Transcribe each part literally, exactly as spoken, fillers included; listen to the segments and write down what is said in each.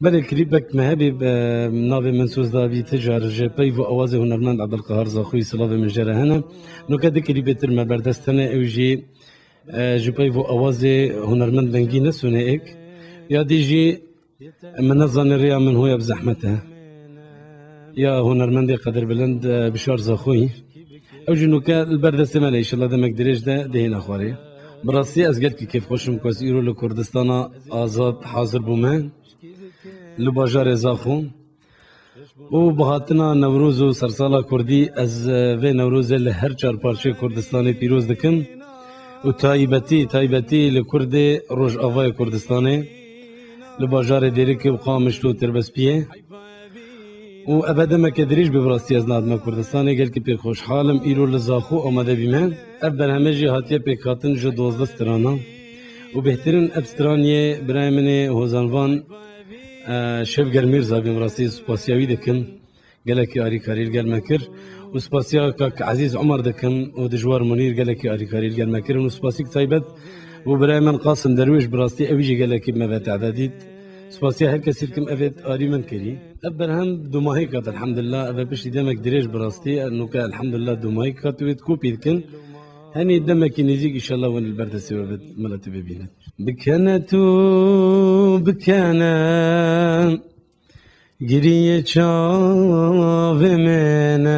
Belê klîpek me hebî, e, navê Min Soz Dabî Ti Car ji peyv û awazê hunermend Ebdulqehar Zaxoyî, silavê min jê re hene. Nuke di klîpê tir me berdest hene, ew jî, e, ji peyv û awazê hunermend Bengî Nesûnê êk. Ya dî jî Min Nezanî Rêya Min Hoya Bi Zehmet e. Ya hunermendê qedirbilind, e, Bişar Zaxoyî. Ew jî nuke li ber destê me ne, înşallah demek dirêj de dihêne xwarê. Bi rastî ez gelkî kêfxweş im ku ez îro li Kurdistana Azad hazir bûme. Li bajarê Zaxo. Û bi hatina Newroz û sersala Kurdî ez, e, vê Newrozê li her çar parçeyê Kurdistanê pîroz dikim. Û taybetî, taybetî li Kurdê Rojavayê Kurdistanê, li bajarê Dêrikê û Qamişlo Tirbespiyê. Û ev demeke dirêj be bi rastî ez nehatime Kurdistanê, gelkî pê xweşhal im îro li Zaxo amade bîme. Ev berheme jî hatiye pêkhatin ji dozdeh strana. Û bêhtirin ev stran yê birayê min ê Hozanvan, e, Şevger Mîrza, bî bi rastî spasiya wî dikim. Gelekî arîkarî li gel me kir. Û spasiya kak Ezîz Umar dikim û Dijwar Munîr gelekî arîkarî li gel me kirin. Û spasîk taybet û birayê min Qasim Derwêş, bi rastî ew jî gelekî me ve te'de dît. Spasiya her kesî dikim evê arî min kirî. Ev berhem dumahî kat, elhamdulillah. Ev piştî demek dirêj bi rastî. Nuke elhamdulillah dumahî kat wê kopî dikin. Henî demekî nêzîk înşallah win li ber destê we bit, miletê bibîne. Bikene tu, bikene. Giriyê çavê min e,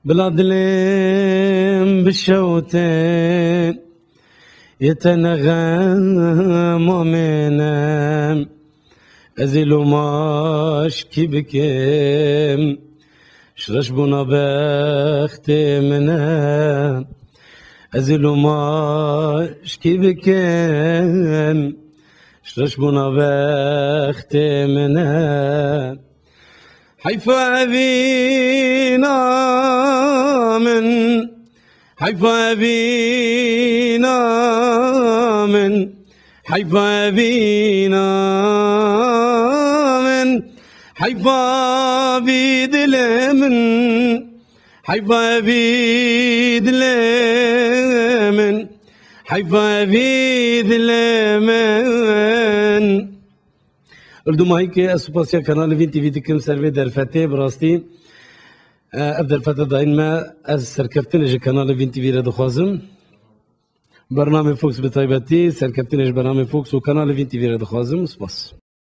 bila dilêm bişewte, yê te nexema min e. Ez ê loma şikî bikim, ji reşbûna bextê min e. Ez ê loma şikî bikim, ji reşbûna bextê min e. Heyfa evîna min, heyfa evîna min, heyfa evîna min, heyfa vî dilê min, heyfa vî dilê min, heyfa vî dilê min. Li dumahîkê ez spasiya Kanalê Vîn T V dikim ser vê derfetê, bi rastî, e, ev derfete dayîn me, ez serkeftinê ji Kanalê Vîn T V re dixwazim. Bernamê Fox bi taybetî, serkeftinê ji bernamê Fox û Kanalê Vîn T V re dixwazim. Spas.